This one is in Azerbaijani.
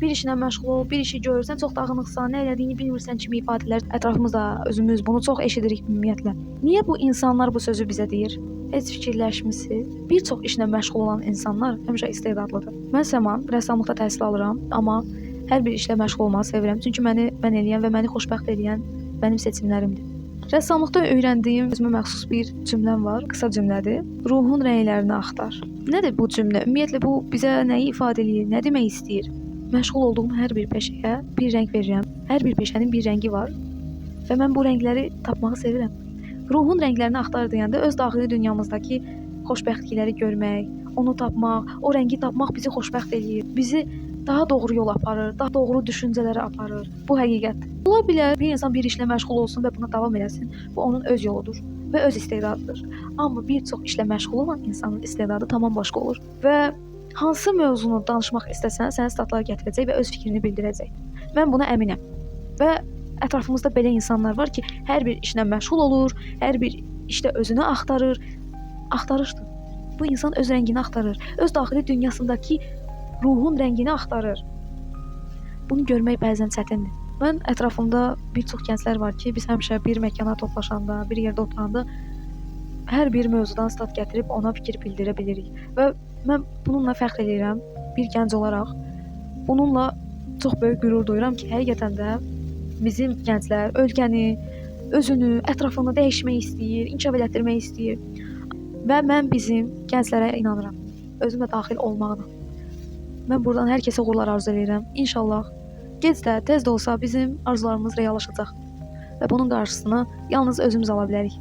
Bir işlə məşğul ol, bir işi görürsən, çox dağınıqsan, nə elədiyini bilmirsən kimi ifadələr ətrafımızda özümüz bunu çox eşidirik ümumiyyətlə. Niyə bu insanlar bu sözü bizə deyir? Heç fikirləşmisiniz? Bir çox işlə məşğul olan insanlar həmişə istedadlıdır. Mən Səman, rəssamlıqda təhsil alıram, amma hər bir işlə məşğul olmağı sevirəm. Çünki məni mən eləyən və məni xoşbəxt eləyən mənim seçimlərimdir. Rəssamlıqda öyrəndiyim özümə məxsus bir cümləm var, qısa cümlədir. Ruhun rənglərini axtar. Nədir bu cümlə? Ümumiyyətlə bu bizə nəyi ifadə eləyir, nə demək istəyir? Məşğul olduğum hər bir peşəyə bir rəng verirəm. Hər bir peşənin bir rəngi var və mən bu rəngləri tapmağı sevirəm. Ruhun rənglərini axtar deyəndə öz daxili dünyamızdakı xoşbəxtlikləri görmək, onu tapmaq, o rəngi tapmaq bizi xoşbəxt eləyir. Bizi daha doğru yola aparır, daha doğru düşüncələrə aparır. Bu həqiqətdir. Ola bilər bir insan bir işlə məşğul olsun və buna davam eləsin. Bu onun öz yoludur və öz istedadıdır. Amma bir çox işlə məşğul olan insanın istedadı tamam başqa olur və hansı mövzunu danışmaq istəsən, sənə statlar gətirəcək və öz fikrini bildirəcək. Mən buna əminəm. Və ətrafımızda belə insanlar var ki, hər bir işlə məşğul olur, hər bir işdə özünü axtarır. Axtarışdır. Bu insan öz rəngini axtarır, öz daxili dünyasındakı ruhun rəngini axtarır. Bunu görmək bəzən çətindir. Mən ətrafımda bir çox gənclər var ki, biz həmişə bir məkana toplaşanda, bir yerdə oturanda hər bir mövzudan stat gətirib ona fikir bildirə bilirik. Və mən bununla fəxr eləyirəm bir gənc olaraq. Bununla çox böyük qürur duyuram ki, həqiqətən də bizim gənclər ölkəni, özünü, ətrafını dəyişmək istəyir, inkişaf elətdirmək istəyir. Və mən bizim gənclərə inanıram. Özüm də daxil olmaqla. Mən buradan hər kəsə uğurlar arzu eləyirəm. İnşallah gec də, tez də olsa bizim arzularımız reallaşacaq və bunun qarşısını yalnız özümüz ala bilərik.